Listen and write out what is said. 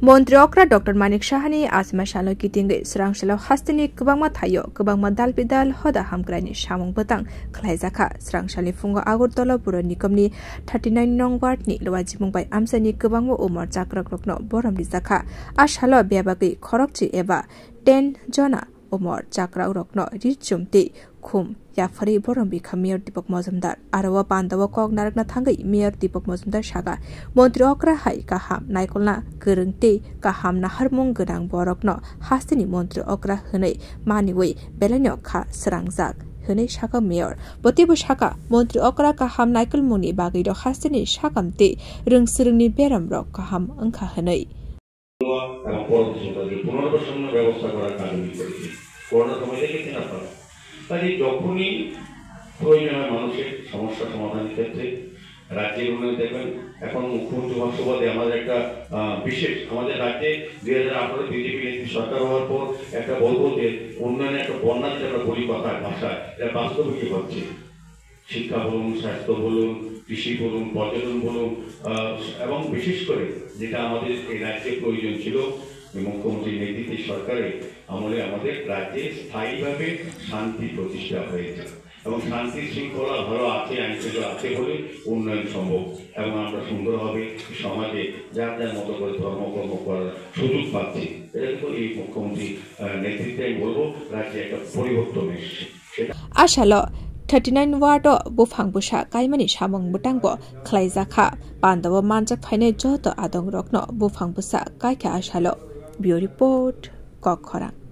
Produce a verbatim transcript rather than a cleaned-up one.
Montri okra Doctor Manik Sahani asma salo kitingwi swrangsalao hasteni kwbangma thaio kwbangma dal bidal hoda hamkraini samung bwtang khlaijakha. Swrangsalni phungo Agartala Pura Nigamni thirty nine nong ward ni Luajimung bai amchaini kwbangma umor chakrakrokno borom rijakha. A salo bebagwi khorokchi eba ten jona umor chakrakrokno ri chum tei khum yapharwi borom rikha Mayor Deepak Majumdar. Aro o pandao kok narwkna thangwi Mayor Deepak Majumdar sakha, Montri okra hai kaham naikolna kwrwng tei kaham naharmung gwnang borokno hasteni montri okra hwnwi maniwi belaino kha srangjak, hwnwi sakha Mayor. Bo teibo sakha, montri okra kaham naikolmungni bagwino hasteni sakam tei rwng swrwngni beramrok kaham wngkha hwnwi. এবং পরবর্তী সরকারকে পুনর্বাসনের ব্যবস্থা করার কাজ উনি করেছেন। করোনার সময় দেখেছেন আপনারা। কাজে যখনই প্রয়োজন হয় মানুষের সমস্যা সমাধানের ক্ষেত্রে রাজ্যের উন্নয়ন দেখবেন। এখন মুখ্যমন্ত্রী হওয়ার সুবাদে আমাদের একটা, আহ, বিশেষ, আমাদের রাজ্যে দুই হাজার আঠারো বিজেপি নেতৃত্ব সরকার হওয়ার পর একটা বলবো যে উন্নয়নের একটা বন্যা যেটা আমরা বলি কথায় ভাষায়, এটা বাস্তবিকই হচ্ছে। শিক্ষা বলুন, স্বাস্থ্য বলুন, কৃষি বলুন, পর্যটন বলুন, আহ, এবং বিশেষ করে যেটা আমাদের এই রাজ্যে প্রয়োজন ছিল, যে মুখ্যমন্ত্রীর নেতৃত্বে সরকারের আমলে আমাদের রাজ্যে স্থায়ীভাবে শান্তি প্রতিষ্ঠা হয়েছে। এবং শান্তি শৃঙ্খলা ভালো আছে, আইন শৃঙ্খলা আছে বলে উন্নয়ন সম্ভব। এবং আমরা সুন্দরভাবে সমাজে যার যার মতো করে ধর্মকর্ম করার সুযোগ পাচ্ছি। এটা কিন্তু এই মুখ্যমন্ত্রী, আহ, নেতৃত্বে আমি বলবো রাজ্যে একটা পরিবর্তন এসেছে। A salo thirty nine ward o buphang bwsa kaimani samung bwtangbo khlaijakha. Pandao manjak phainai joto adongrokno buphang bwsa kaikha a salo. Bureau Report, Kokkhorang.